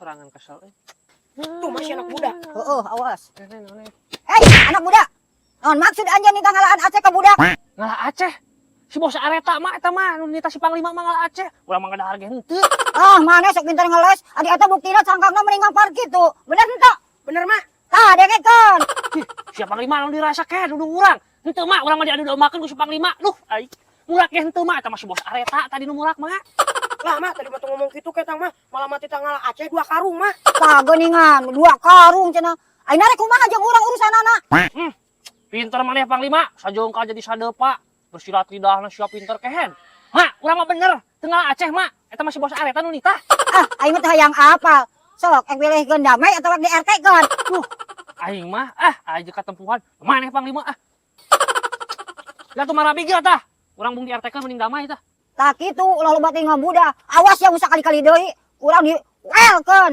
Sorangan kesel euy. Tuh masih anak muda. Heeh, awas. Kene naon? Eh, anak muda. Naon maksud anjeun nitah ngalaan Aceh ka budak? Ngala Aceh. Si bos Areta mah eta mah nu nitah si panglima mah ngala Aceh. Urang mah ngadahar ge henteu. Ah, mana sok pintar ngeles. Adi eta buktina cangkangna mending ngampar kitu. Bener henteu? Bener, Mak. Tah, dengekeun. Ih, si panglima nu dirasa ke dudung urang. Henteu, Mak, urang mah diadu dombakeun ku si panglima. Duh, ai. Murak ge henteu, Mak, eta mah si bos Areta tadi nu murak mah. Lah, Mak, tadi mah tuh ngomong gitu ketang mah malah mati ngala Aceh dua karung, Mak. Tah, geuningan dua karung cenah. Ayeuna rek kumaha jeung urang urusanana? Pinter maneh, panglima, sajongkal jadi sadepa. Bersilat lidahna siap pinter kehen. Mak, urang mah bener, teu ngala Aceh, Mak. Eta mah si bos Areta nu nitah. Ah, aing mah teu hayang apal. Sok, ek milihkeun damai atawa di RT keun. Duh, aing mah ah aja katempuhan. Maneh panglima ah. Lah tuh marabi ge tah. Urang bung di RT mending damai tah. Tah kitu, ulah loba tinggal muda. Awas ya sakali-kali deui. Urang di welkeun.